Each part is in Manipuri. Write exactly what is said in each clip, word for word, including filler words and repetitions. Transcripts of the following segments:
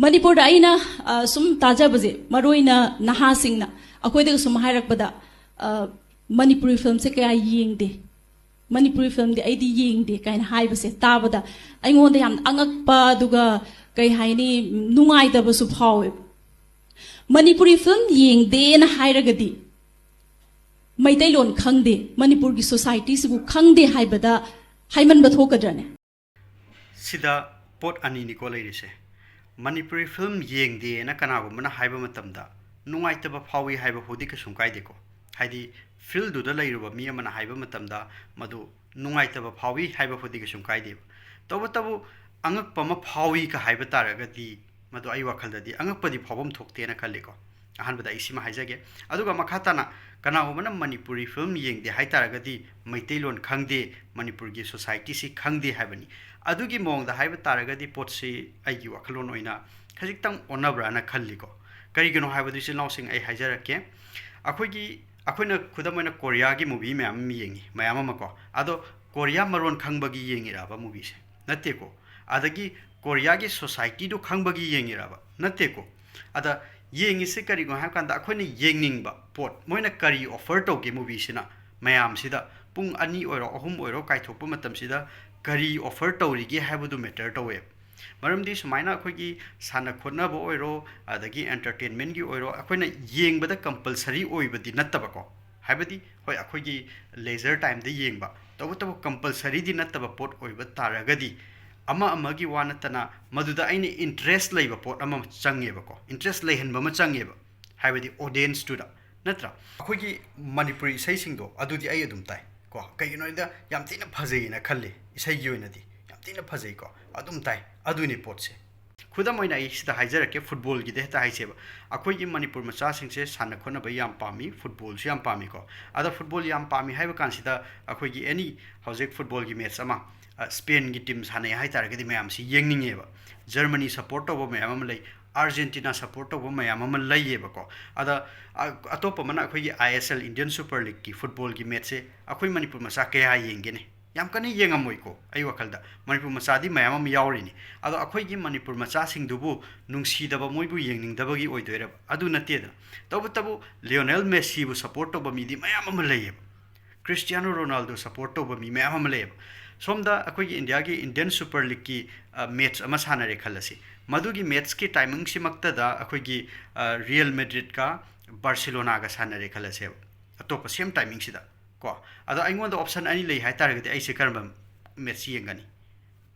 ꯃꯅꯤꯄꯨꯔꯗ ꯑꯩꯅ ꯑ, ꯁꯨꯝ ꯇꯥꯖꯕꯁꯦ, ꯃꯔꯨꯑꯣꯏꯅ ꯅꯍꯥꯁꯤꯡꯅ ꯑꯩꯈꯣꯏꯗꯒ ꯁꯨꯝ ꯍꯥꯏꯔꯛꯄꯗ, ꯑ, ꯃꯅꯤꯄꯨꯔꯤ ꯐꯤꯂꯝꯁꯦ ꯀꯌꯥ ꯌꯦꯡꯗꯦ, ꯃꯅꯤꯄꯨꯔꯤ ꯐꯤꯂꯝꯗꯤ ꯑꯩꯗꯤ ꯌꯦꯡꯗꯦ ꯀꯥꯏꯅ ꯍꯥꯏꯕꯁꯦ ꯇꯥꯕꯗ ꯑꯩꯉꯣꯟꯗ ꯌꯥꯝ ꯑꯉꯛꯄ, ꯑꯗꯨꯒ ꯀꯩ ꯍꯥꯏꯅꯤ, ꯅꯨꯡꯉꯥꯏꯇꯕꯁꯨ ꯐꯥꯎꯋꯦ꯫ ꯃꯅꯤꯄꯨꯔꯤ ꯐꯤꯂꯝ ꯌꯦꯡꯗꯦꯅ ꯍꯥꯏꯔꯒꯗꯤ ꯃꯩꯇꯩꯂꯣꯟ ꯈꯪꯗꯦ, ꯃꯅꯤꯄꯨꯔꯒꯤ ꯁꯣꯁꯥꯏꯇꯤꯁꯤꯕꯨ ꯈꯪꯗꯦ ꯍꯥꯏꯕꯗ ꯍꯥꯏꯃꯟꯕ ꯊꯣꯛꯀꯗ꯭ꯔꯅꯦ? ꯁꯤꯗ ꯄꯣꯠ ꯑꯅꯤꯅꯤꯀꯣ ꯂꯩꯔꯤꯁꯦ꯫ ꯃꯅꯤꯄꯨꯔꯤ ꯐꯤꯂꯝ ꯌꯦꯡꯗꯦꯅ ꯀꯅꯥꯒꯨꯝꯕꯅ ꯍꯥꯏꯕ ꯃꯇꯝꯗ ꯅꯨꯡꯉꯥꯏꯇꯕ ꯐꯥꯎꯏ ꯍꯥꯏꯕ ꯐꯥꯎꯗꯤ ꯀꯩꯁꯨꯝ ꯀꯥꯏꯗꯦꯀꯣ꯫ ꯍꯥꯏꯗꯤ, ꯐꯤꯜꯗꯨꯗ ꯂꯩꯔꯨꯕ ꯃꯤ ꯑꯃꯅ ꯍꯥꯏꯕ ꯃꯇꯝꯗ ꯃꯗꯨ ꯅꯨꯡꯉꯥꯏꯇꯕ ꯐꯥꯎꯏ ꯍꯥꯏꯕ ꯐꯥꯎꯗꯤ ꯀꯩꯁꯨꯝ ꯀꯥꯏꯗꯦꯕ꯫ ꯇꯧꯕꯇꯕꯨ, ꯑꯉꯛꯄ ꯑꯃ ꯐꯥꯎꯏ ꯀ ꯍꯥꯏꯕ ꯇꯥꯔꯒꯗꯤ, ꯃꯗꯨ ꯑꯩ ꯋꯥꯈꯜꯗꯗꯤ ꯑꯉꯛꯄꯗꯤ ꯐꯥꯎꯐꯝ ꯊꯣꯛꯇꯦꯅ ꯈꯜꯂꯤꯀꯣ꯫ ꯑꯍꯥꯟꯕꯗ ꯑꯩ ꯁꯤꯃ ꯍꯥꯏꯖꯒꯦ꯫ ꯑꯗꯨꯒ ꯃꯈꯥ ꯇꯥꯅ, ꯀꯅꯥꯒꯨꯝꯕꯅ ꯃꯅꯤꯄꯨꯔꯤ ꯐꯤꯂꯝ ꯌꯦꯡꯗꯦ ꯍꯥꯏ ꯇꯥꯔꯒꯗꯤ ꯃꯩꯇꯩꯂꯣꯟ ꯈꯪꯗꯦ, ꯃꯅꯤꯄꯨꯔꯒꯤ ꯁꯣꯁꯥꯏꯇꯤꯁꯤ ꯈꯪꯗꯦ ꯍꯥꯏꯕꯅꯤ꯫ ꯑꯗꯨꯒꯤ ꯃꯑꯣꯡꯗ ꯍꯥꯏꯕ ꯇꯥꯔꯒꯗꯤ, ꯄꯣꯠꯁꯤ ꯑꯩꯒꯤ ꯋꯥꯈꯜꯂꯣꯟ ꯑꯣꯏꯅ ꯈꯖꯤꯛꯇꯪ ꯑꯣꯟꯅꯕ꯭ꯔꯥꯅ ꯈꯜꯂꯤꯀꯣ꯫ ꯀꯔꯤꯒꯤꯅꯣ ꯍꯥꯏꯕꯗꯨ, ꯏꯆꯤꯜ ꯏꯅꯥꯎꯁꯤꯡ, ꯑꯩ ꯍꯥꯏꯖꯔꯛꯀꯦ꯫ ꯑꯩꯈꯣꯏꯒꯤ, ꯑꯩꯈꯣꯏꯅ ꯈꯨꯗꯝ ꯑꯣꯏꯅ ꯀꯣꯔꯤꯌꯥꯒꯤ movie ꯃꯌꯥꯝ ꯑꯃ ꯌꯦꯡꯉꯤ, ꯃꯌꯥꯝ ꯑꯃ ꯀꯣ꯫ ꯑꯗꯣ ꯀꯣꯔꯤꯌꯥ ꯃꯔꯣꯟ ꯈꯪꯕꯒꯤ ꯌꯦꯡꯉꯤꯔꯕ movieꯁꯦ? ꯅꯠꯇꯦꯀꯣ꯫ ꯑꯗꯒꯤ ꯀꯣꯔꯤꯌꯥꯒꯤ ꯁꯣꯁꯥꯏꯇꯤꯗꯨ ꯈꯪꯕꯒꯤ ꯌꯦꯡꯉꯤꯔꯕ? ꯅꯠꯇꯦꯀꯣ꯫ ꯑꯗ ꯌꯦꯡꯉꯤꯁꯦ ꯀꯔꯤꯒꯤꯅꯣ ꯍꯥꯏꯕ ꯀꯥꯟꯗ, ꯑꯩꯈꯣꯏꯅ ꯌꯦꯡꯅꯤꯡꯕ ꯄꯣꯠ, ꯃꯣꯏꯅ ꯀꯔꯤ offer ꯇꯧꯒꯦ movieꯁꯤꯅ ꯃꯌꯥꯝꯁꯤꯗ, ꯄꯨꯡ ꯑꯅꯤ ꯑꯣꯏꯔꯣ, ꯑꯍꯨꯝ ꯑꯣꯏꯔꯣ, ꯀꯥꯏꯊꯣꯛꯄ ꯃꯇꯝꯁꯤꯗ ꯀꯔꯤ offer ꯇꯧꯔꯤꯒꯦ ꯍꯥꯏꯕꯗꯨ matter ꯇꯧꯋꯦꯕ꯫ ꯃꯔꯝꯗꯤ ꯁꯨꯃꯥꯏꯅ ꯑꯩꯈꯣꯏꯒꯤ ꯁꯥꯟꯅ ꯈꯣꯠꯅꯕ ꯑꯣꯏꯔꯣ, ꯑꯗꯒꯤ entertainmentꯀꯤ ꯑꯣꯏꯔꯣ, ꯑꯩꯈꯣꯏꯅ ꯌꯦꯡꯕꯗ compulsory ꯑꯣꯏꯕꯗꯤ ꯅꯠꯇꯕꯀꯣ꯫ ꯍꯥꯏꯕꯗꯤ, ꯍꯣꯏ, ꯑꯩꯈꯣꯏꯒꯤ leisure timeꯗ ꯌꯦꯡꯕ, ꯇꯧꯕꯇꯕꯨ compulsoryꯗꯤ ꯅꯠꯇꯕ ꯄꯣꯠ ꯑꯣꯏꯕ ꯇꯥꯔꯒꯗꯤ, ꯑꯃ ꯑꯃꯒꯤ ꯋꯥ ꯅꯠꯇꯅ ꯃꯗꯨꯗ ꯑꯩꯅ interest ꯂꯩꯕ ꯄꯣꯠ ꯑꯃ ꯆꯪꯉꯦꯕꯀꯣ, interest ꯂꯩꯍꯟꯕ ꯑꯃ ꯆꯪꯉꯦꯕ, ꯍꯥꯏꯕꯗꯤ audienceꯇꯨꯗ, ꯅꯠꯇ꯭ꯔꯥ? ꯑꯩꯈꯣꯏꯒꯤ ꯃꯅꯤꯄꯨꯔꯤ ꯏꯁꯩꯁꯤꯡꯗꯣ ꯑꯗꯨꯗꯤ ꯑꯩ ꯑꯗꯨꯝ ꯇꯥꯏ ꯀꯣ꯫ ꯀꯩꯒꯤꯅꯣ ꯍꯥꯏꯗ, ꯌꯥꯝ ꯊꯤꯅ ꯐꯖꯩꯌꯦꯅ ꯈꯜꯂꯤ, ꯏꯁꯩꯒꯤ ꯑꯣꯏꯅꯗꯤ ꯌꯥꯝ ꯊꯤꯅ ꯐꯖꯩꯀꯣ, ꯑꯗꯨꯝ ꯇꯥꯏ꯫ ꯑꯗꯨꯅꯤ ꯄꯣꯠꯁꯦ꯫ ꯈꯨꯗꯝ ꯑꯣꯏꯅ ꯑꯩ ꯁꯤꯗ ꯍꯥꯏꯖꯔꯛꯀꯦ, footballꯒꯤꯗ ꯍꯦꯛꯇ ꯍꯥꯏꯁꯦꯕ꯫ ꯑꯩꯈꯣꯏꯒꯤ ꯃꯅꯤꯄꯨꯔ ꯃꯆꯥꯁꯤꯡꯁꯦ ꯁꯥꯟꯅ ꯈꯣꯠꯅꯕ ꯌꯥꯝ ꯄꯥꯝꯃꯤ, footballꯁꯨ ꯌꯥꯝ ꯄꯥꯝꯃꯤꯀꯣ꯫ ꯑꯗ football ꯌꯥꯝ ꯄꯥꯝꯃꯤ ꯍꯥꯏꯕ ꯀꯥꯟꯁꯤꯗ, ꯑꯩꯈꯣꯏꯒꯤ any ꯍꯧꯖꯤꯛ footballꯒꯤ match ꯑꯃ, ꯑ, Spainꯒꯤ team ꯁꯥꯟꯅꯩ ꯍꯥꯏ ꯇꯥꯔꯒꯗꯤ ꯃꯌꯥꯝꯁꯤ ꯌꯦꯡꯅꯤꯡꯉꯦꯕ꯫ Germany support ꯇꯧꯕ ꯃꯌꯥꯝ ꯑꯃ ꯂꯩ, Argentina support ꯇꯧꯕ ꯃꯌꯥꯝ ꯑꯃ ꯂꯩꯌꯦꯕꯀꯣ꯫ ꯑꯗ, ꯑ, ꯑꯇꯣꯞꯄ ꯑꯃꯅ ꯑꯩꯈꯣꯏꯒꯤ I S L, Indian Super Leagueꯀꯤ footballꯒꯤ matchꯁꯦ ꯑꯩꯈꯣꯏ ꯃꯅꯤꯄꯨꯔ ꯃꯆꯥ ꯀꯌꯥ ꯌꯦꯡꯒꯦꯅꯦ? ꯌꯥꯝ ꯀꯟꯅ ꯌꯦꯡꯉꯝꯃꯣꯏꯀꯣ꯫ ꯑꯩ ꯋꯥꯈꯜꯗ ꯃꯅꯤꯄꯨꯔ ꯃꯆꯥꯗꯤ ꯃꯌꯥꯝ ꯑꯃ ꯌꯥꯎꯔꯤꯅꯤ꯫ ꯑꯗꯣ ꯑꯩꯈꯣꯏꯒꯤ ꯃꯅꯤꯄꯨꯔ ꯃꯆꯥꯁꯤꯡꯗꯨꯕꯨ ꯅꯨꯡꯁꯤꯗꯕ, ꯃꯣꯏꯕꯨ ꯌꯦꯡꯅꯤꯡꯗꯕꯒꯤ ꯑꯣꯏꯗꯣꯏꯔꯕ? ꯑꯗꯨ ꯅꯠꯇꯦꯗꯅ꯫ ꯇꯧꯕꯇꯕꯨ ꯂꯤꯑꯣꯅꯦꯜ ꯃꯦꯁꯤꯕꯨ ꯁꯞꯄꯣꯔꯠ ꯇꯧꯕ ꯃꯤꯗꯤ ꯃꯌꯥꯝ ꯑꯃ ꯂꯩꯌꯦꯕ꯫ ꯈ꯭ꯔꯤꯁꯇꯤꯌꯥꯅꯣ ꯔꯣꯅꯥꯜꯗꯣ ꯁꯞꯄꯣꯔꯠ ꯇꯧꯕ ꯃꯤ ꯃꯌꯥꯝ ꯑꯃ ꯂꯩꯌꯦꯕ꯫ ꯁꯣꯝꯗ ꯑꯩꯈꯣꯏꯒꯤ ꯏꯟꯗꯤꯌꯥꯒꯤ ꯏꯟꯗꯤꯌꯟ ꯁꯨꯄꯔ ꯂꯤꯒꯀꯤ, ꯑ, ꯃꯦꯠꯆ ꯑꯃ ꯁꯥꯟꯅꯔꯦ ꯈꯜꯂꯁꯤ꯫ ꯃꯗꯨꯒꯤ ꯃꯦꯠꯆꯀꯤ ꯇꯥꯏꯃꯤꯡꯁꯤꯃꯛꯇꯗ ꯑꯩꯈꯣꯏꯒꯤ, ꯑ, ꯔꯤꯌꯦꯜ ꯃꯦꯗ꯭ꯔꯤꯠꯀ ꯕꯥꯔꯁꯤꯂꯣꯅꯥꯒ ꯁꯥꯟꯅꯔꯦ ꯈꯜꯂꯁꯦꯕ꯫ ꯑꯇꯣꯞꯄ ꯁꯦꯝ ꯇꯥꯏꯃꯤꯡꯁꯤꯗ ꯀꯣ꯫ ꯑꯗꯣ ꯑꯩꯉꯣꯟꯗ ꯑꯣꯞꯁꯟ ꯑꯅꯤ ꯂꯩ ꯍꯥꯏꯇꯥꯔꯒꯗꯤ ꯑꯩꯁꯦ ꯀꯔꯝꯕ ꯃꯦꯠꯆ ꯌꯦꯡꯒꯅꯤ?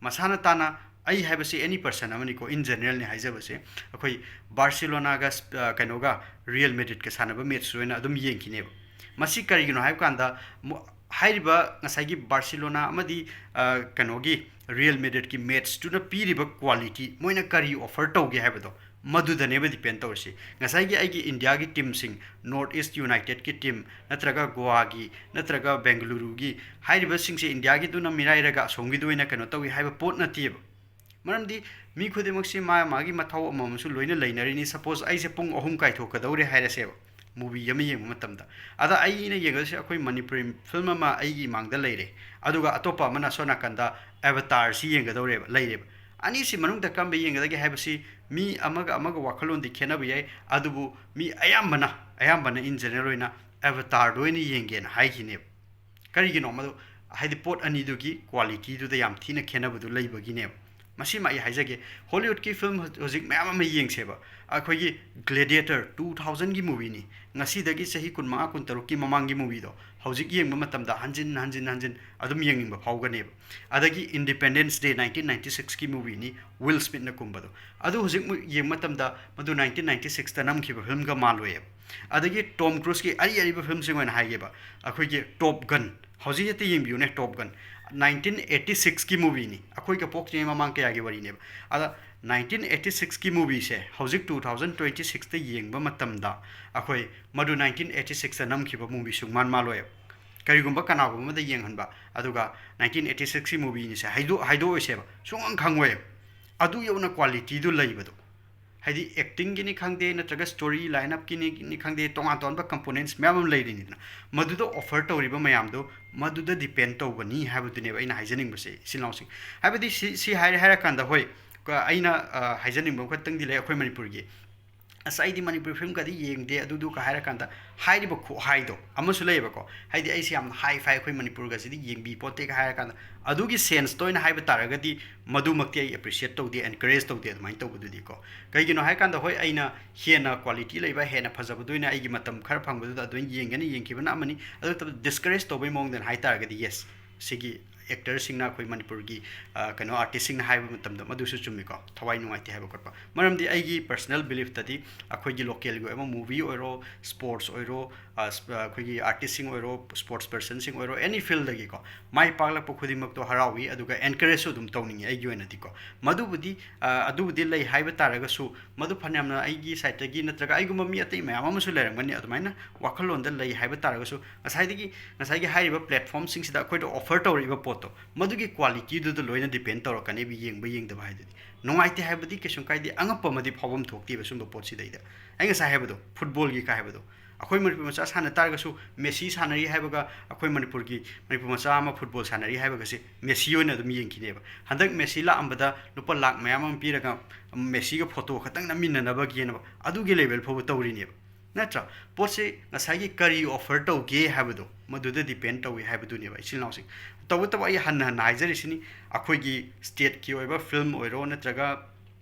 ꯃꯁꯥꯅ ꯇꯥꯅ, ꯑꯩ ꯍꯥꯏꯕꯁꯤ ꯑꯦꯅꯤ ꯄꯔꯁꯟ ꯑꯃꯅꯤꯀꯣ, ꯏꯟ ꯖꯦꯅꯔꯦꯜꯅꯤ ꯍꯥꯏꯖꯕꯁꯦ꯫ ꯑꯩꯈꯣꯏ ꯕꯥꯔꯁꯤꯂꯣꯅꯥꯒ, ꯑ, ꯀꯩꯅꯣꯒ, ꯔꯤꯌꯦꯜ ꯃꯦꯗ꯭ꯔꯤꯠꯀ ꯁꯥꯟꯅꯕ ꯃꯦꯠꯆꯁꯨ ꯑꯣꯏꯅ ꯑꯗꯨꯝ ꯌꯦꯡꯈꯤꯅꯦꯕ꯫ ꯃꯁꯤ ꯀꯔꯤꯒꯤꯅꯣ ꯍꯥꯏꯕ ꯀꯥꯟꯗ, ꯃꯣ-, ꯍꯥꯏꯔꯤꯕ ꯉꯁꯥꯏꯒꯤ ꯕꯥꯔꯁꯤꯂꯣꯅꯥ ꯑꯃꯗꯤ, ꯑ, ꯀꯩꯅꯣꯒꯤ ꯔꯤꯌꯦꯜ ꯃꯦꯗ꯭ꯔꯤꯠꯀꯤ ꯃꯦꯠꯆꯇꯨꯅ ꯄꯤꯔꯤꯕ ꯀ꯭ꯋꯥꯂꯤꯇꯤ, ꯃꯣꯏꯅ ꯀꯔꯤ ꯑꯣꯐꯔ ꯇꯧꯒꯦ ꯍꯥꯏꯕꯗꯣ, ꯃꯗꯨꯗꯅꯦꯕ ꯗꯤꯄꯦꯟ ꯇꯧꯔꯤꯁꯤ꯫ ꯉꯁꯥꯏꯒꯤ ꯑꯩꯒꯤ ꯏꯟꯗꯤꯌꯥꯒꯤ ꯇꯤꯝꯁꯤꯡ, ꯅꯣꯔꯠ ꯏꯁ ꯌꯨꯅꯥꯏꯇꯦꯗꯀꯤ ꯇꯤꯝ, ꯅꯠꯇ꯭ꯔꯒ ꯒꯣꯋꯥꯒꯤ, ꯅꯠꯇ꯭ꯔꯒ ꯕꯦꯡꯒꯂꯨꯔꯨꯒꯤ, ꯍꯥꯏꯔꯤꯕꯁꯤꯡꯁꯦ ꯏꯟꯗꯤꯌꯥꯒꯤꯗꯨꯅ ꯃꯤꯔꯥꯏꯔꯒ ꯑꯁꯣꯝꯒꯤꯗꯨ ꯑꯣꯏꯅ ꯀꯩꯅꯣ ꯇꯧꯏ ꯍꯥꯏꯕ ꯄꯣꯠ ꯅꯠꯇꯦꯕ꯫ ꯃꯔꯝꯗꯤ ꯃꯤ ꯈꯨꯗꯤꯡꯃꯛꯁꯤ ꯃꯥ ꯃꯥꯒꯤ ꯃꯊꯧ ꯑꯃꯃꯝꯁꯨ ꯂꯣꯏꯅ ꯂꯩꯅꯔꯤꯅꯤ꯫ ꯁꯄꯣꯁ ꯑꯩꯁꯦ ꯄꯨꯡ ꯑꯍꯨꯝ ꯀꯥꯏꯊꯣꯛꯀꯗꯧꯔꯦ ꯍꯥꯏꯔꯁꯦꯕ, ꯃꯨꯚꯤ ꯑꯃ ꯌꯦꯡꯕ ꯃꯇꯝꯗ꯫ ꯑꯗ ꯑꯩꯅ ꯌꯦꯡꯒꯗꯣꯏꯁꯦ ꯑꯩꯈꯣꯏ ꯃꯅꯤꯄꯨꯔꯤ ꯐꯤꯂꯝ ꯑꯃ ꯑꯩꯒꯤ ꯏꯃꯥꯡꯗ ꯂꯩꯔꯦ, ꯑꯗꯨꯒ ꯑꯇꯣꯞꯄ ꯑꯃꯅ ꯑꯁꯣꯝ ꯅꯥꯀꯟꯗ ꯑꯦꯕꯇꯥꯔꯁꯤ ꯌꯦꯡꯒꯗꯧꯔꯦꯕ, ꯂꯩꯔꯦꯕ꯫ ꯑꯅꯤꯁꯤ ꯃꯅꯨꯡꯗ ꯀꯔꯝꯕ ꯌꯦꯡꯒꯗꯒꯦ ꯍꯥꯏꯕꯁꯤ ꯃꯤ ꯑꯃꯒ ꯑꯃꯒ ꯋꯥꯈꯜꯂꯣꯟꯗꯤ ꯈꯦꯠꯅꯕ ꯌꯥꯏ, ꯑꯗꯨꯕꯨ ꯃꯤ ꯑꯌꯥꯝꯕꯅ, ꯑꯌꯥꯝꯕꯅ ꯏꯟ ꯖꯦꯅꯔꯦꯜ ꯑꯣꯏꯅ ꯑꯦꯕꯇꯥꯔꯗ ꯑꯣꯏꯅ ꯌꯦꯡꯒꯦꯅ ꯍꯥꯏꯈꯤꯅꯦꯕ꯫ ꯀꯔꯤꯒꯤꯅꯣ ꯃꯗꯨ? ꯍꯥꯏꯗꯤ ꯄꯣꯠ ꯑꯅꯤꯗꯨꯒꯤ ꯀ꯭ꯋꯥꯂꯤꯇꯤꯗꯨꯗ ꯌꯥꯝ ꯊꯤꯅ ꯈꯦꯠꯅꯕꯗꯨ ꯂꯩꯕꯒꯤꯅꯦꯕ꯫ ꯃꯁꯤꯃ ꯑꯩ ꯍꯥꯏꯖꯒꯦ, ꯍꯣꯂꯤꯋꯨꯗꯀꯤ ꯐꯤꯂꯝ ꯍꯧ-, ꯍꯧꯖꯤꯛ ꯃꯌꯥꯝ ꯑꯃ ꯌꯦꯡꯁꯦꯕ꯫ ꯑꯩꯈꯣꯏꯒꯤ ꯒ꯭ꯂꯦꯗꯤꯌꯦꯇꯔ ꯇꯨ ꯊꯥꯎꯖꯟꯒꯤ ꯃꯨꯚꯤꯅꯤ, ꯉꯁꯤꯗꯒꯤ ꯆꯍꯤ ꯀꯨꯟꯃꯉꯥ, ꯀꯨꯟꯇꯔꯨꯛꯀꯤ ꯃꯃꯥꯡꯒꯤ ꯃꯨꯚꯤꯗꯣ ꯍꯧꯖꯤꯛ ꯌꯦꯡꯕ ꯃꯇꯝꯗ ꯍꯟꯖꯤꯟ ꯍꯟꯖꯤꯟ ꯍꯟꯖꯤꯟ ꯑꯗꯨꯝ ꯌꯦꯡꯅꯤꯡꯕ ꯐꯥꯎꯒꯅꯦꯕ꯫ ꯑꯗꯒꯤ ꯏꯟꯗꯤꯄꯦꯟꯗꯦꯟꯁ ꯗꯦ, ꯅꯥꯏꯟꯇꯤꯟ ꯅꯥꯏꯟꯇꯤ ꯁꯤꯛꯁꯀꯤ ꯃꯨꯚꯤꯅꯤ, ꯋꯤꯜ ꯁ꯭ꯃꯤꯠꯅ ꯀꯨꯝꯕꯗꯣ꯫ ꯑꯗꯨ ꯍꯧꯖꯤꯛ ꯃꯨ-, ꯌꯦꯡꯕ ꯃꯇꯝꯗ ꯃꯗꯨ ꯅꯥꯏꯟꯇꯤꯟ ꯅꯥꯏꯟꯇꯤ ꯁꯤꯛꯁꯇ ꯅꯝꯈꯤꯕ ꯐꯤꯂꯝꯒ ꯃꯥꯜꯂꯣꯏꯌꯦꯕ꯫ ꯑꯗꯒꯤ ꯇꯣꯝ ꯀ꯭ꯔꯨꯖꯀꯤ ꯑꯔꯤ ꯑꯔꯤꯕ ꯐꯤꯂꯝꯁꯤꯡ ꯑꯣꯏꯅ ꯍꯥꯏꯒꯦꯕ, ꯑꯩꯈꯣꯏꯒꯤ ꯇꯣꯞ ꯒꯟ, ꯍꯧꯖꯤꯛ ꯍꯦꯛꯇ ꯌꯦꯡꯕꯤꯌꯨꯅꯦ, ꯇꯣꯞ ꯒꯟ꯫ ꯅꯥꯏꯟꯇꯤꯟ ꯑꯩꯠꯇꯤ ꯁꯤꯛꯁꯀꯤ ꯃꯨꯚꯤꯅꯤ, ꯑꯩꯈꯣꯏꯒ ꯄꯣꯛꯇ꯭ꯔꯤꯉꯩ ꯃꯃꯥꯡ ꯀꯌꯥꯒꯤ ꯋꯥꯔꯤꯅꯦꯕ꯫ ꯑꯗ ꯅꯥꯏꯟꯇꯤꯟ ꯑꯩꯠꯇꯤ ꯁꯤꯛꯁꯀꯤ ꯃꯨꯚꯤꯁꯦ ꯍꯧꯖꯤꯛ ꯇꯨ ꯊꯥꯎꯖꯟ ꯇ꯭ꯋꯦꯟꯇꯤ ꯁꯤꯛꯁꯇ ꯌꯦꯡꯕ ꯃꯇꯝꯗ ꯑꯩꯈꯣꯏ ꯃꯗꯨ ꯅꯥꯏꯟꯇꯤꯟ ꯑꯩꯠꯇꯤ ꯁꯤꯛꯁꯇ ꯅꯝꯈꯤꯕ ꯃꯨꯚꯤ ꯁꯨꯡꯃꯥꯟ ꯃꯥꯜꯂꯣꯏꯕ꯫ ꯀꯔꯤꯒꯨꯝꯕ ꯀꯅꯥꯒꯨꯝꯕ ꯑꯃꯗ ꯌꯦꯡꯍꯟꯕ, ꯑꯗꯨꯒ ꯅꯥꯏꯟꯇꯤꯟ ꯑꯩꯠꯇꯤ ꯁꯤꯛꯁꯀꯤ ꯃꯨꯚꯤꯅꯤꯁꯦ ꯍꯥꯏꯗꯣꯛ-, ꯍꯥꯏꯗꯣꯛꯑꯣꯏꯁꯦꯕ, ꯁꯨꯡꯈꯪ ꯈꯪꯉꯣꯏꯕ꯫ ꯑꯗꯨ ꯌꯧꯅ ꯀ꯭ꯋꯥꯂꯤꯇꯤꯗꯨ ꯂꯩꯕꯗꯣ꯫ ꯍꯥꯏꯗꯤ ꯑꯦꯛꯇꯤꯡꯒꯤꯅꯤ ꯈꯪꯗꯦ, ꯅꯠꯇ꯭ꯔꯒ ꯁ꯭ꯇꯣꯔꯤ ꯂꯥꯏꯟ ꯑꯞꯀꯤꯅꯤ ꯈꯪꯗꯦ, ꯇꯣꯉꯥꯟ ꯇꯣꯉꯥꯟꯕ ꯀꯝꯄꯣꯅꯦꯟꯁ ꯃꯌꯥꯝ ꯑꯃ ꯂꯩꯔꯤꯅꯤꯗꯅ, ꯃꯗꯨꯗ ꯑꯣꯐꯔ ꯇꯧꯔꯤꯕ ꯃꯌꯥꯝꯗꯣ ꯃꯗꯨꯗ ꯗꯤꯄꯦꯟ ꯇꯧꯕꯅꯤ ꯍꯥꯏꯕꯗꯨꯅꯦꯕ ꯑꯩꯅ ꯍꯥꯏꯖꯅꯤꯡꯕꯁꯦ, ꯏꯆꯤꯜ ꯏꯅꯥꯎꯁꯤꯡ꯫ ꯍꯥꯏꯕꯗꯤ ꯁꯤ ꯁꯤ ꯍꯥꯏꯔꯦ ꯍꯥꯏꯔꯀꯥꯟꯗ, ꯍꯣꯏ, ꯀ- ꯑꯩꯅ ꯑ, ꯍꯥꯏꯖꯅꯤꯡꯕ ꯑꯃꯈꯛꯇꯪꯗꯤ ꯂꯩ ꯑꯩꯈꯣꯏ ꯃꯅꯤꯄꯨꯔꯒꯤ꯫ "ꯑꯁ, ꯑꯩꯗꯤ ꯃꯅꯤꯄꯨꯔꯤ ꯐꯤꯂꯝꯒꯗꯤ ꯌꯦꯡꯗꯦ" ꯑꯗꯨꯗꯨꯒ ꯍꯥꯏꯔꯀꯥꯟꯗ, ꯍꯥꯏꯔꯤꯕ ꯈꯨꯍꯥꯏꯗꯣ ꯑꯃꯁꯨ ꯂꯩꯌꯦꯕꯀꯣ, ꯍꯥꯏꯗꯤ "ꯑꯩꯁꯦ ꯌꯥꯝꯅ ꯍꯥꯏ ꯐꯥꯏ, ꯑꯩꯈꯣꯏ ꯃꯅꯤꯄꯨꯔꯒꯁꯤꯗꯤ ꯌꯦꯡꯕꯤ ꯄꯣꯠꯇꯦꯒ" ꯍꯥꯏꯔꯀꯥꯟꯗ, ꯑꯗꯨꯒꯤ ꯁꯦꯟꯁꯇ ꯑꯣꯏꯅ ꯍꯥꯏꯕ ꯇꯥꯔꯒꯗꯤ, ꯃꯗꯨꯃꯛꯇꯤ ꯑꯩ ꯑꯦꯄ꯭ꯔꯤꯁꯤꯌꯦꯠ ꯇꯧꯗꯦ, ꯑꯦꯟꯀꯔꯦꯖ ꯇꯧꯗꯦ ꯑꯗꯨꯃꯥꯏꯅ ꯇꯧꯕꯗꯨꯗꯤꯀꯣ꯫ ꯀꯩꯒꯤꯅꯣ ꯍꯥꯏꯀꯥꯟꯗ, ꯍꯣꯏ, ꯑꯩꯅ ꯍꯦꯟꯅ ꯀ꯭ꯋꯥꯂꯤꯇꯤ ꯂꯩꯕ, ꯍꯦꯟꯅ ꯐꯖꯕꯗꯨ ꯑꯣꯏꯅ ꯑꯩꯒꯤ ꯃꯇꯝ ꯈꯔ ꯐꯪꯕꯗꯨꯗ ꯑꯗꯨꯃꯥꯏꯅ ꯌꯦꯡꯒꯅꯤ, ꯌꯦꯡꯈꯤꯕꯅ ꯑꯃꯅꯤ꯫ ꯑꯗꯨ ꯅꯠꯇꯕ ꯗꯤꯁꯀꯔꯦꯖ ꯇꯧꯕꯩ ꯃꯑꯣꯡꯗꯅ ꯍꯥꯏ ꯇꯥꯔꯒꯗꯤ, ꯌꯦꯁ, ꯁꯤꯒꯤ ꯑꯦꯛꯇꯔꯁꯤꯡꯅ, ꯑꯩꯈꯣꯏ ꯃꯅꯤꯄꯨꯔꯒꯤ, ꯑ, ꯀꯩꯅꯣ, ꯑꯥꯔꯇꯤꯁꯁꯤꯡꯅ ꯍꯥꯏꯕ ꯃꯇꯝꯗ ꯃꯗꯨꯁꯨ ꯆꯨꯝꯃꯤꯀꯣ, ꯊꯋꯥꯏ ꯅꯨꯡꯉꯥꯏꯇꯦ ꯍꯥꯏꯕ ꯈꯣꯠꯄ꯫ ꯃꯔꯝꯗꯤ ꯑꯩꯒꯤ ꯄꯔꯁꯅꯦꯜ ꯕꯤꯂꯤꯐꯇꯗꯤ ꯑꯩꯈꯣꯏꯒꯤ ꯂꯣꯀꯦꯜꯒꯤ ꯑꯣꯏꯕ ꯃꯨꯚꯤ ꯑꯣꯏꯔꯣ, ꯁ꯭ꯄꯣꯔꯠꯁ ꯑꯣꯏꯔꯣ, ꯑ, ꯁ-, ꯑ, ꯑꯩꯈꯣꯏꯒꯤ ꯑꯥꯔꯇꯤꯁꯁꯤꯡ ꯑꯣꯏꯔꯣ, ꯁ꯭ꯄꯣꯔꯠꯁ ꯄꯔꯁꯟꯁꯤꯡ ꯑꯣꯏꯔꯣ, ꯑꯦꯅꯤ ꯐꯤꯜꯗꯒꯤꯀꯣ, ꯃꯥꯏ ꯄꯥꯛꯂꯛꯄ ꯈꯨꯗꯤꯡꯃꯛꯇꯣ ꯍꯔꯥꯎꯏ, ꯑꯗꯨꯒ ꯑꯦꯟꯀꯔꯦꯖꯁꯨ ꯑꯗꯨꯝ ꯇꯧꯅꯤꯡꯉꯤ ꯑꯩꯒꯤ ꯑꯣꯏꯅꯗꯤꯀꯣ꯫ ꯃꯗꯨꯕꯨꯗꯤ, ꯑ, ꯑꯗꯨꯕꯨꯗꯤ ꯂꯩ ꯍꯥꯏꯕ ꯇꯥꯔꯒꯁꯨ, ꯃꯗꯨ ꯐꯅꯌꯥꯝꯅ ꯑꯩꯒꯤ ꯁꯥꯏꯠꯇꯒꯤ ꯅꯠꯇ꯭ꯔꯒ ꯑꯩꯒꯨꯝꯕ ꯃꯤ ꯑꯇꯩ ꯃꯌꯥꯝ ꯑꯃꯁꯨ ꯂꯩꯔꯝꯒꯅꯤ ꯑꯗꯨꯃꯥꯏꯅ ꯋꯥꯈꯜꯂꯣꯟꯗ ꯂꯩ ꯍꯥꯏꯕ ꯇꯥꯔꯒꯁꯨ, ꯉꯁꯥꯏꯗꯒꯤ, ꯉꯁꯥꯏꯒꯤ ꯍꯥꯏꯔꯤꯕ ꯄ꯭ꯂꯦꯠꯐꯣꯝꯁꯤꯡꯁꯤꯗ ꯑꯩꯈꯣꯏꯗ ꯑꯣꯐꯔ ꯇꯧꯔꯛꯏꯕ ꯄꯣꯠꯇꯣ, ꯃꯗꯨꯒꯤ ꯀ꯭ꯋꯥꯂꯤꯇꯤꯗꯨꯗ ꯂꯣꯏꯅ ꯗꯤꯄꯦꯟ ꯇꯧꯔꯛꯀꯅꯦꯕ, ꯌꯦꯡꯕ ꯌꯦꯡꯗꯕ ꯍꯥꯏꯗꯨꯗꯤ꯫ ꯅꯨꯡꯉꯥꯏꯇꯦ ꯍꯥꯏꯕꯗꯤ ꯀꯩꯁꯨꯝ ꯀꯥꯏꯗꯦ, ꯑꯉꯛꯄ ꯑꯃꯗꯤ ꯐꯥꯎꯐꯝ ꯊꯣꯛꯇꯦꯕ ꯁꯨꯝꯕ ꯄꯣꯠꯁꯤꯗꯩꯗ꯫ ꯑꯩ ꯉꯁꯥꯏ ꯍꯥꯏꯕꯗꯣ, ꯐꯨꯠꯕꯣꯜꯒꯤ ꯀꯥ ꯍꯥꯏꯕꯗꯣ, ꯑꯩꯈꯣꯏ ꯃꯅꯤꯄꯨꯔ ꯃꯆꯥ ꯁꯥꯟꯅ ꯇꯥꯔꯒꯁꯨ, ꯃꯦꯁꯤ ꯁꯥꯟꯅꯔꯤ ꯍꯥꯏꯕꯒ ꯑꯩꯈꯣꯏ ꯃꯅꯤꯄꯨꯔꯒꯤ, ꯃꯅꯤꯄꯨꯔ ꯃꯆꯥ ꯑꯃ ꯐꯨꯠꯕꯣꯜ ꯁꯥꯟꯅꯔꯤ ꯍꯥꯏꯕꯒꯁꯦ ꯃꯦꯁꯤ ꯑꯣꯏꯅ ꯑꯗꯨꯝ ꯌꯦꯡꯈꯤꯅꯦꯕ꯫ ꯍꯟꯗꯛ ꯃꯦꯁꯤ ꯂꯥꯛꯑꯝꯕꯗ ꯂꯨꯄꯥ ꯂꯥꯛ ꯃꯌꯥꯝ ꯑꯃ ꯄꯤꯔꯒ ꯃꯦꯁꯤꯒ ꯐꯣꯇꯣ ꯈꯛꯇꯪ ꯅꯝꯃꯤꯟꯅꯅꯕꯒꯤꯅ ꯑꯗꯨꯒꯤ ꯂꯦꯚꯦꯜ ꯐꯥꯎꯕ ꯇꯧꯔꯤꯅꯦꯕ꯫ ꯅꯠꯇ꯭ꯔꯥ? ꯄꯣꯠꯁꯦ ꯉꯁꯥꯏꯒꯤ ꯀꯔꯤ ꯑꯣꯐꯔ ꯇꯧꯒꯦ ꯍꯥꯏꯕꯗꯣ, ꯃꯗꯨꯗ ꯗꯤꯄꯦꯟ ꯇꯧꯏ ꯍꯥꯏꯕꯗꯨꯅꯦꯕ, ꯏꯆꯤꯜ ꯏꯅꯥꯎꯁꯤꯡ꯫ ꯇꯧꯕꯇꯕꯨ ꯑꯩ ꯍꯟꯅ ꯍꯟꯅ ꯍꯥꯏꯖꯔꯤꯁꯤꯅꯤ, ꯑꯩꯈꯣꯏꯒꯤ ꯁ꯭ꯇꯦꯠꯀꯤ ꯑꯣꯏꯕ ꯐꯤꯂꯝ ꯑꯣꯏꯔꯣ, ꯅꯠꯇ꯭ꯔꯒ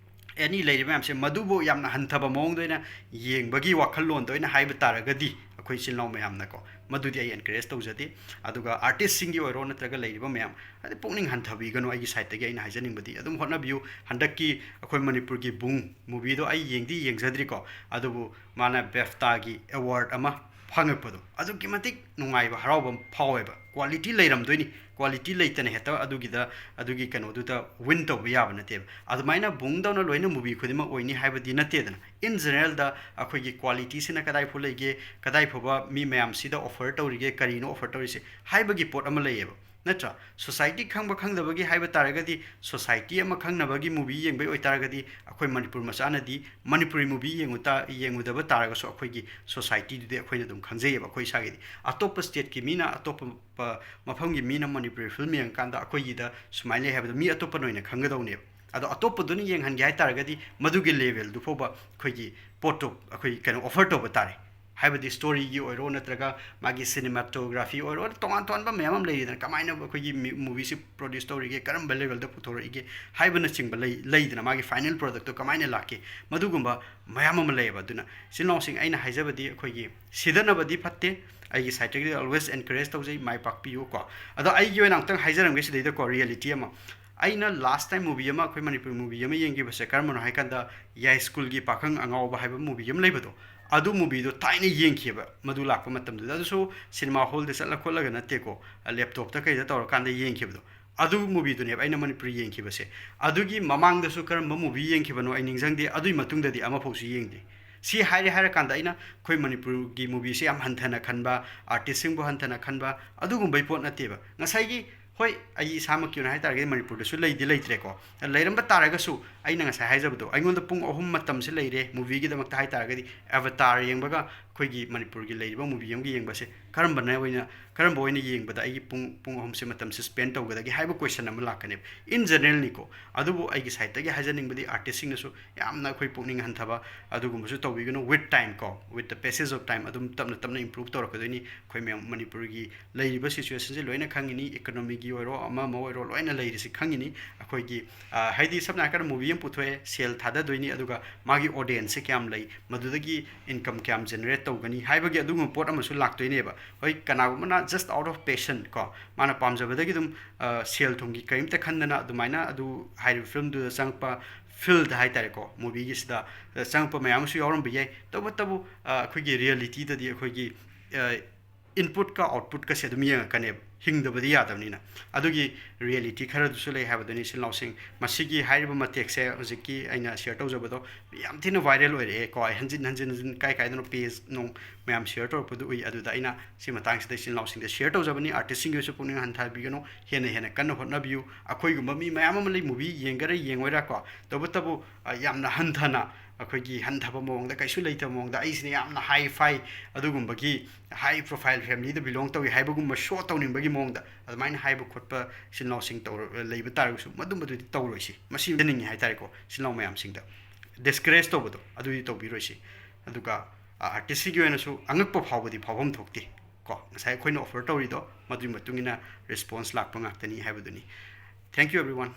ꯑꯦꯅꯤ ꯂꯩꯔꯤꯕ ꯃꯌꯥꯝꯁꯦ, ꯃꯗꯨꯕꯨ ꯌꯥꯝꯅ ꯍꯟꯊꯕ ꯃꯑꯣꯡꯗ ꯑꯣꯏꯅ ꯌꯦꯡꯕꯒꯤ ꯋꯥꯈꯜꯂꯣꯟꯗ ꯑꯣꯏꯅ ꯍꯥꯏꯕ ꯇꯥꯔꯒꯗꯤ, ꯑꯩꯈꯣꯏ ꯏꯆꯤꯜ ꯏꯅꯥꯎ ꯃꯌꯥꯝꯅꯀꯣ, ꯃꯗꯨꯗꯤ ꯑꯩ ꯑꯦꯟꯀꯔꯦꯖ ꯇꯧꯖꯗꯦ꯫ ꯑꯗꯨꯒ ꯑꯥꯔꯇꯤꯁꯁꯤꯡꯒꯤ ꯑꯣꯏꯔꯣ, ꯅꯠꯇ꯭ꯔꯒ ꯂꯩꯔꯤꯕ ꯃꯌꯥꯝ, ꯍꯥꯏꯗꯤ, ꯄꯨꯛꯅꯤꯡ ꯍꯟꯊꯕꯤꯒꯅꯨ꯫ ꯑꯩꯒꯤ ꯁꯥꯏꯠꯇꯒꯤ ꯑꯩꯅ ꯍꯥꯏꯖꯅꯤꯡꯕꯗꯤ, ꯑꯗꯨꯝ ꯍꯣꯠꯅꯕꯤꯌꯨ꯫ ꯍꯟꯗꯛꯀꯤ ꯑꯩꯈꯣꯏ ꯃꯅꯤꯄꯨꯔꯒꯤ ꯕꯨꯡ ꯃꯨꯚꯤꯗꯣ ꯑꯩ ꯌꯦꯡꯗꯤ ꯌꯦꯡꯖꯗ꯭ꯔꯤꯀꯣ, ꯑꯗꯨꯕꯨ ꯃꯥꯅ ꯕꯦꯐꯇꯥꯒꯤ ꯑꯦꯋꯥꯔꯗ ꯑꯃ ꯐꯪꯉꯛꯄꯗꯣ, ꯑꯗꯨꯛꯀꯤ ꯃꯇꯤꯛ ꯅꯨꯡꯉꯥꯏꯕ, ꯍꯔꯥꯎꯕ ꯑꯃ ꯐꯥꯎꯋꯦꯕ꯫ ꯀ꯭ꯋꯥꯂꯤꯇꯤ ꯂꯩꯔꯝꯗꯣꯏꯅꯤ, ꯀ꯭ꯋꯥꯂꯤꯇꯤ ꯂꯩꯇꯅ ꯍꯦꯛꯇ ꯑꯗꯨꯒꯤꯗ, ꯑꯗꯨꯒꯤ ꯀꯩꯅꯣꯗꯨꯗ ꯋꯤꯟ ꯇꯧꯕ ꯌꯥꯕ ꯅꯠꯇꯦꯕ꯫ ꯑꯗꯨꯃꯥꯏꯅ ꯕꯨꯡꯗꯧꯅ ꯂꯣꯏꯅ ꯃꯨꯚꯤ ꯈꯨꯗꯤꯡꯃꯛ ꯑꯣꯏꯅꯤ ꯍꯥꯏꯕꯗꯤ ꯅꯠꯇꯦꯗꯅ꯫ ꯏꯟ ꯖꯦꯅꯔꯦꯜꯗ ꯑꯩꯈꯣꯏꯒꯤ ꯀ꯭ꯋꯥꯂꯤꯇꯤꯁꯤꯅ ꯀꯗꯥꯏ ꯐꯥꯎ ꯂꯩꯒꯦ, ꯀꯗꯥꯏ ꯐꯥꯎꯕ ꯃꯤ ꯃꯌꯥꯝꯁꯤꯗ ꯑꯣꯐꯔ ꯇꯧꯔꯤꯒꯦ, ꯀꯔꯤꯅꯣ ꯑꯣꯐꯔ ꯇꯧꯔꯤꯁꯦ ꯍꯥꯏꯕꯒꯤ ꯄꯣꯠ ꯑꯃ ꯂꯩꯌꯦꯕ꯫ ꯅꯠꯇ꯭ꯔꯥ? ꯁꯣꯁꯥꯏꯇꯤ ꯈꯪꯕ ꯈꯪꯗꯕꯒꯤ ꯍꯥꯏꯕ ꯇꯥꯔꯒꯗꯤ, ꯁꯣꯁꯥꯏꯇꯤ ꯑꯃ ꯈꯪꯅꯕꯒꯤ ꯃꯨꯚꯤ ꯌꯦꯡꯕꯒꯤ ꯑꯣꯏꯇꯥꯔꯒꯗꯤ, ꯑꯩꯈꯣꯏ ꯃꯅꯤꯄꯨꯔ ꯃꯆꯥꯅꯗꯤ ꯃꯅꯤꯄꯨꯔꯤ ꯃꯨꯚꯤ ꯌꯦꯡꯉꯨ ꯇꯥ-, ꯌꯦꯡꯉꯨꯗꯕ ꯇꯥꯔꯒꯁꯨ ꯑꯩꯈꯣꯏꯒꯤ ꯁꯣꯁꯥꯏꯇꯤꯗꯨꯗꯤ ꯑꯩꯈꯣꯏꯅ ꯑꯗꯨꯝ ꯈꯪꯖꯩꯌꯦꯕ ꯑꯩꯈꯣꯏ ꯏꯁꯥꯒꯤꯗꯤ꯫ ꯑꯇꯣꯞꯄ ꯁ꯭ꯇꯦꯠꯀꯤ ꯃꯤꯅ, ꯑꯇꯣꯞꯄ ꯃꯐꯝꯒꯤ ꯃꯤꯅ ꯃꯅꯤꯄꯨꯔꯤ ꯐꯤꯂꯝ ꯌꯦꯡꯉꯀꯥꯟꯗ ꯑꯩꯈꯣꯏꯒꯤꯗ ꯁꯨꯃꯥꯏꯅ ꯂꯩ ꯍꯥꯏꯕꯗꯣ ꯃꯤ ꯑꯇꯣꯞꯄꯅ ꯑꯣꯏꯅ ꯈꯪꯒꯗꯧꯅꯦꯕ꯫ ꯑꯗꯣ ꯑꯇꯣꯞꯄꯗꯨꯅ ꯌꯦꯡꯍꯟꯒꯦ ꯍꯥꯏ ꯇꯥꯔꯒꯗꯤ ꯃꯗꯨꯒꯤ ꯂꯦꯚꯦꯜꯗꯨ ꯐꯥꯎꯕ ꯑꯩꯈꯣꯏꯒꯤ ꯄꯣꯠꯇꯣ ꯑꯩꯈꯣꯏ ꯀꯩꯅꯣ ꯑꯣꯐꯔ ꯇꯧꯕ ꯇꯥꯔꯦ꯫ ꯍꯥꯏꯕꯗꯤ ꯁ꯭ꯇꯣꯔꯤꯒꯤ ꯑꯣꯏꯔꯣ ꯅꯠꯇ꯭ꯔꯒ ꯃꯥꯒꯤ ꯁꯤꯅꯦꯃꯥꯇꯣꯒ꯭ꯔꯥꯐꯤ ꯑꯣꯏꯔꯣ, ꯇꯣꯉꯥꯟ ꯇꯣꯉꯥꯟꯕ ꯃꯌꯥꯝ ꯑꯃ ꯂꯩꯔꯤꯗꯅ, ꯀꯃꯥꯏꯅ ꯑꯩꯈꯣꯏꯒꯤ ꯃꯨ-, ꯃꯨꯚꯤꯁꯤ ꯄ꯭ꯔꯣꯗ꯭ꯌꯨꯁ ꯇꯧꯔꯤꯒꯦ, ꯀꯔꯝꯕ ꯂꯦꯚꯦꯜꯗ ꯄꯨꯊꯣꯔꯛꯏꯒꯦ ꯍꯥꯏꯕꯅꯆꯤꯡꯕ ꯂꯩ, ꯂꯩꯗꯅ, ꯃꯥꯒꯤ ꯐꯥꯏꯅꯦꯜ ꯄ꯭ꯔꯗꯛꯇꯣ ꯀꯃꯥꯏꯅ ꯂꯥꯛꯀꯦ, ꯃꯗꯨꯒꯨꯝꯕ ꯃꯌꯥꯝ ꯑꯃ ꯂꯩꯌꯦꯕ꯫ ꯑꯗꯨꯅ ꯏꯆꯤꯜ ꯏꯅꯥꯎꯁꯤꯡ, ꯑꯩꯅ ꯍꯥꯏꯖꯕꯗꯤ ꯑꯩꯈꯣꯏꯒꯤ ꯁꯤꯗꯅꯕꯗꯤ ꯐꯠꯇꯦ꯫ ꯑꯩꯒꯤ ꯁꯥꯏꯠꯇꯒꯤ always encourage ꯇꯧꯖꯩ, ꯃꯥꯏ ꯄꯥꯛꯄꯤꯌꯨ ꯀꯣ꯫ ꯑꯗꯣ ꯑꯩꯒꯤ ꯑꯣꯏꯅ ꯑꯃꯨꯛꯇꯪ ꯍꯥꯏꯖꯔꯝꯒꯦ ꯁꯤꯗꯩꯗꯀꯣ, ꯔꯤꯌꯦꯂꯤꯇꯤ ꯑꯃ꯫ ꯑꯩꯅ ꯂꯥꯁ ꯇꯥꯏꯝ ꯃꯨꯚꯤ ꯑꯃ, ꯑꯩꯈꯣꯏ ꯃꯅꯤꯄꯨꯔꯤ ꯃꯨꯚꯤ ꯑꯃ ꯌꯦꯡꯈꯤꯕꯁꯦ ꯀꯔꯝꯕꯅꯣ ꯍꯥꯏ ꯀꯥꯟꯗ, ꯌꯥꯏꯁ꯭ꯀꯨꯜꯒꯤ ꯄꯥꯈꯪ ꯑꯉꯥꯎꯕ ꯍꯥꯏꯕ ꯃꯨꯚꯤ ꯑꯃ ꯂꯩꯕꯗꯣ, ꯑꯗꯨ ꯃꯨꯚꯤꯗꯣ ꯊꯥꯏꯅ ꯌꯦꯡꯈꯤꯑꯕ ꯃꯗꯨ ꯂꯥꯛꯄ ꯃꯇꯝꯗꯨꯗ꯫ ꯑꯗꯨꯁꯨ ꯁꯤꯅꯦꯃꯥ ꯍꯣꯜꯗ ꯆꯠꯂ ꯈꯣꯠꯂꯒ ꯅꯠꯇꯦꯀꯣ, ꯂꯦꯞꯇꯣꯞꯇ ꯀꯩꯗ ꯇꯧꯔꯀꯥꯟꯗ ꯌꯦꯡꯈꯤꯕꯗꯣ꯫ ꯑꯗꯨ ꯃꯨꯚꯤꯗꯨꯅꯦꯕ ꯑꯩꯅ ꯃꯅꯤꯄꯨꯔꯤ ꯌꯦꯡꯈꯤꯕꯁꯦ꯫ ꯑꯗꯨꯒꯤ ꯃꯃꯥꯡꯗꯁꯨ ꯀꯔꯝꯕ ꯃꯨꯚꯤ ꯌꯦꯡꯈꯤꯕꯅꯣ ꯑꯩ ꯅꯤꯡꯁꯤꯡꯗꯦ, ꯑꯗꯨꯒꯤ ꯃꯇꯨꯡꯗꯗꯤ ꯑꯃꯐꯥꯎꯁꯨ ꯌꯦꯡꯗꯦ꯫ ꯁꯤ ꯍꯥꯏꯔꯦ ꯍꯥꯏꯔꯀꯥꯟꯗ ꯑꯩꯅ ꯑꯩꯈꯣꯏ ꯃꯅꯤꯄꯨꯔꯒꯤ ꯃꯨꯚꯤꯁꯦ ꯌꯥꯝ ꯍꯟꯊꯅ ꯈꯟꯕ, ꯑꯥꯔꯇꯤꯁꯁꯤꯡꯕꯨ ꯍꯟꯊꯅ ꯈꯟꯕ, ꯑꯗꯨꯒꯨꯝꯕꯩ ꯄꯣꯠ ꯅꯠꯇꯦꯕ꯫ ꯉꯁꯥꯏꯒꯤ, ꯍꯣꯏ, ꯑꯩ ꯏꯁꯥꯃꯛꯀꯤ ꯑꯣꯏꯅ ꯍꯥꯏ ꯇꯥꯔꯒꯗꯤ ꯃꯅꯤꯄꯨꯔꯗꯁꯨ ꯂꯩꯗꯤ ꯂꯩꯇ꯭ꯔꯦꯀꯣ꯫ ꯂꯩꯔꯝꯕ ꯇꯥꯔꯒꯁꯨ ꯑꯩꯅ ꯉꯁꯥꯏ ꯍꯥꯏꯖꯕꯗꯣ, ꯑꯩꯉꯣꯟꯗ ꯄꯨꯡ ꯑꯍꯨꯝ ꯃꯇꯝꯁꯦ ꯂꯩꯔꯦ ꯃꯨꯚꯤꯒꯤꯗꯃꯛꯇ ꯍꯥꯏ ꯇꯥꯔꯒꯗꯤ, ꯑꯦꯚꯇꯥꯔ ꯌꯦꯡꯕꯒ ꯑꯩꯈꯣꯏꯒꯤ ꯃꯅꯤꯄꯨꯔꯒꯤ ꯂꯩꯔꯤꯕ ꯃꯨꯚꯤ ꯑꯃꯒꯤ ꯌꯦꯡꯕꯁꯦ ꯀꯔꯝꯕꯅ ꯑꯣꯏꯅ, ꯀꯔꯝꯕ ꯑꯣꯏꯅ ꯌꯦꯡꯕꯗ ꯑꯩꯒꯤ ꯄꯨꯡ, ꯄꯨꯡ ꯑꯍꯨꯝꯁꯦ ꯃꯇꯝꯁꯦ ꯁ꯭ꯄꯦꯟ ꯇꯧꯒꯗꯒꯦ ꯍꯥꯏꯕ ꯀꯣꯏꯁꯟ ꯑꯃ ꯂꯥꯛꯀꯅꯦꯕ꯫ ꯏꯟ ꯖꯦꯅꯔꯦꯜꯅꯤꯀꯣ꯫ ꯑꯗꯨꯕꯨ ꯑꯩꯒꯤ ꯁꯥꯏꯠꯇꯒꯤ ꯍꯥꯏꯖꯅꯤꯡꯕꯗꯤ ꯑꯥꯔꯇꯤꯁꯁꯤꯡꯅꯁꯨ ꯌꯥꯝꯅ ꯑꯩꯈꯣꯏ ꯄꯨꯛꯅꯤꯡ ꯍꯟꯊꯕ ꯑꯗꯨꯒꯨꯝꯕꯁꯨ ꯇꯧꯕꯤꯒꯅꯨ꯫ With time ꯀꯣ, with the passage of time, ꯑꯗꯨꯝ ꯇꯞꯅ ꯇꯞꯅ ꯏꯝꯄ꯭ꯔꯨꯞ ꯇꯧꯔꯛꯀꯗꯣꯏꯅꯤ꯫ ꯑꯩꯈꯣꯏ ꯃꯌꯥꯝ ꯃꯅꯤꯄꯨꯔꯒꯤ ꯂꯩꯔꯤꯕ ꯁꯤꯆꯨꯋꯦꯁꯟꯁꯦ ꯂꯣꯏꯅ ꯈꯪꯉꯤꯅꯤ, ꯏꯀꯣꯅꯣꯃꯤꯒꯤ ꯑꯣꯏꯔꯣ ꯑꯃ ꯑꯃ ꯑꯣꯏꯔꯣ ꯂꯣꯏꯅ ꯂꯩꯔꯤꯁꯤ ꯈꯪꯉꯤꯅꯤ꯫ ꯑꯩꯈꯣꯏꯒꯤ, ꯑ, ꯍꯥꯏꯗꯤ ꯁꯝꯅ ꯍꯥꯏꯔꯀꯥꯟꯗ ꯃꯨꯚꯤ ꯑꯃ ꯄꯨꯊꯣꯛꯑꯦ, ꯁꯦꯜ ꯊꯥꯗꯗꯣꯏꯅꯤ, ꯑꯗꯨꯒ ꯃꯥꯒꯤ ꯑꯣꯗꯤꯌꯦꯟꯁꯁꯦ ꯀꯌꯥꯝ ꯂꯩ, ꯃꯗꯨꯗꯒꯤ ꯏꯟꯀꯝ ꯀꯌꯥꯝ ꯖꯦꯅꯔꯦꯠ ꯇꯧꯒꯅꯤ ꯍꯥꯏꯕꯒꯤ ꯑꯗꯨꯒꯨꯝꯕ ꯄꯣꯠ ꯑꯃꯁꯨ ꯂꯥꯛꯇꯣꯏꯅꯦꯕ꯫ ꯍꯣꯏ, ꯀꯅꯥꯒꯨꯝꯕꯅ just out of passion ꯀꯣ, ꯃꯥꯅ ꯄꯥꯝꯖꯕꯗꯒꯤ ꯑꯗꯨꯝ, ꯑ, ꯁꯦꯜ ꯊꯨꯝꯒꯤ ꯀꯔꯤꯝꯇ ꯈꯟꯗꯅ ꯑꯗꯨꯃꯥꯏꯅ ꯑꯗꯨ ꯍꯥꯏꯔꯤꯕ ꯐꯤꯂꯝꯗꯨꯗ ꯆꯪꯉꯛꯄ ꯐꯤꯜꯗ ꯍꯥꯏ ꯇꯥꯔꯦꯀꯣ, ꯃꯨꯚꯤꯒꯤꯁꯤꯗ, ꯑ, ꯆꯪꯉꯛꯄ ꯃꯌꯥꯝ ꯑꯃꯁꯨ ꯌꯥꯎꯔꯝꯕ ꯌꯥꯏ꯫ ꯇꯧꯕꯇꯕꯨ, ꯑ, ꯑꯩꯈꯣꯏꯒꯤ ꯔꯤꯌꯦꯂꯤꯇꯤꯗꯗꯤ ꯑꯩꯈꯣꯏꯒꯤ, ꯑ, ꯏꯟꯄꯨꯠꯀ ꯑꯥꯎꯠꯄꯨꯠꯀꯁꯦ ꯑꯗꯨꯝ ꯌꯦꯡꯉꯛꯀꯅꯦꯕ, ꯍꯤꯡꯗꯕꯗꯤ ꯌꯥꯗꯕꯅꯤꯅ꯫ ꯑꯗꯨꯒꯤ ꯔꯤꯌꯦꯂꯤꯇꯤ ꯈꯔꯗꯨꯁꯨ ꯂꯩ ꯍꯥꯏꯕꯗꯨꯅꯤ, ꯏꯆꯤꯜ ꯏꯅꯥꯎꯁꯤꯡ꯫ ꯃꯁꯤꯒꯤ ꯍꯥꯏꯔꯤꯕ ꯃꯇꯦꯛꯁꯦ ꯍꯧꯖꯤꯛꯀꯤ ꯑꯩꯅ ꯁꯤꯌꯔ ꯇꯧꯖꯕꯗꯣ ꯌꯥꯝ ꯊꯤꯅ ꯚꯥꯏꯔꯦꯜ ꯑꯣꯏꯔꯛꯑꯦ ꯀꯣ꯫ ꯑꯩ ꯍꯟꯖꯤꯟ ꯍꯟꯖꯤꯟ ꯍꯟꯖꯤꯟ ꯀꯥꯏ ꯀꯥꯏꯗꯅꯣ ꯄꯦꯖ ꯅꯨꯡ ꯃꯌꯥꯝ ꯁꯤꯌꯔ ꯇꯧꯔꯛꯄꯗꯨ ꯎꯏ꯫ ꯑꯗꯨꯗ ꯑꯩꯅ ꯁꯤ ꯃꯇꯥꯡꯁꯤꯗ ꯏꯆꯤꯜ ꯏꯅꯥꯎꯁꯤꯡꯗ ꯁꯤꯌꯔ ꯇꯧꯖꯕꯅꯤ꯫ ꯑꯥꯔꯇꯤꯁꯁꯤꯡꯒꯤ ꯑꯣꯏꯁꯨ ꯄꯨꯛꯅꯤꯡ ꯍꯟꯊꯕꯤꯒꯅꯨ, ꯍꯦꯟꯅ ꯍꯦꯟꯅ ꯀꯟꯅ ꯍꯣꯠꯅꯕꯤꯌꯨ꯫ ꯑꯩꯈꯣꯏꯒꯨꯝꯕ ꯃꯤ ꯃꯌꯥꯝ ꯑꯃ ꯂꯩ, ꯃꯨꯚꯤ ꯌꯦꯡꯒꯦꯔꯥ ꯌꯦꯡꯉꯣꯏꯔꯥ ꯀꯣ, ꯇꯧꯕꯇꯕꯨ ꯑ, ꯌꯥꯝꯅ ꯍꯟꯊꯅ, ꯑꯩꯈꯣꯏꯒꯤ ꯍꯟꯊꯕ ꯃꯑꯣꯡꯗ, ꯀꯩꯁꯨ ꯂꯩꯇꯕ ꯃꯑꯣꯡꯗ, ꯑꯩꯁꯤꯅ ꯌꯥꯝꯅ ꯍꯥꯏ ꯐꯥꯏ, ꯑꯗꯨꯒꯨꯝꯕꯒꯤ ꯍꯥꯏ ꯄ꯭ꯔꯣꯐꯥꯏꯜ ꯐꯦꯃꯤꯂꯤꯗ ꯕꯤꯂꯣꯡ ꯇꯧꯏ ꯍꯥꯏꯕꯒꯨꯝꯕ ꯁꯣ ꯇꯧꯅꯤꯡꯕꯒꯤ ꯃꯑꯣꯡꯗ ꯑꯗꯨꯃꯥꯏꯅ ꯍꯥꯏꯕ ꯈꯣꯠꯄ ꯏꯆꯤꯜ ꯏꯅꯥꯎꯁꯤꯡ ꯇꯧꯔ-, ꯂꯩꯕ ꯇꯥꯔꯒꯁꯨ, ꯃꯗꯨꯝꯕꯗꯨꯗꯤ ꯇꯧꯔꯣꯏꯁꯤ꯫ ꯃꯁꯤ ꯍꯥꯏꯖꯅꯤꯡꯉꯤ ꯍꯥꯏ ꯇꯥꯔꯦꯀꯣ, ꯏꯆꯤꯜ ꯏꯅꯥꯎ ꯃꯌꯥꯝꯁꯤꯡꯗ ꯗꯤꯁꯀꯔꯦꯖ ꯇꯧꯕꯗꯣ ꯑꯗꯨꯗꯤ ꯇꯧꯕꯤꯔꯣꯏꯁꯤ꯫ ꯑꯗꯨꯒ ꯑꯥꯔꯇꯤꯁꯁꯤꯒꯤ ꯑꯣꯏꯅꯁꯨ ꯑꯉꯛꯄ ꯐꯥꯎꯕꯗꯤ ꯐꯥꯎꯐꯝ ꯊꯣꯛꯇꯦ ꯀꯣ꯫ ꯉꯁꯥꯏ ꯑꯩꯈꯣꯏꯅ ꯑꯣꯐꯔ ꯇꯧꯔꯤꯗꯣ ꯃꯗꯨꯒꯤ ꯃꯇꯨꯡ ꯏꯟꯅ ꯔꯦꯁꯄꯣꯟꯁ ꯂꯥꯛꯄ ꯉꯥꯛꯇꯅꯤ ꯍꯥꯏꯕꯗꯨꯅꯤ꯫ Thank you everyone.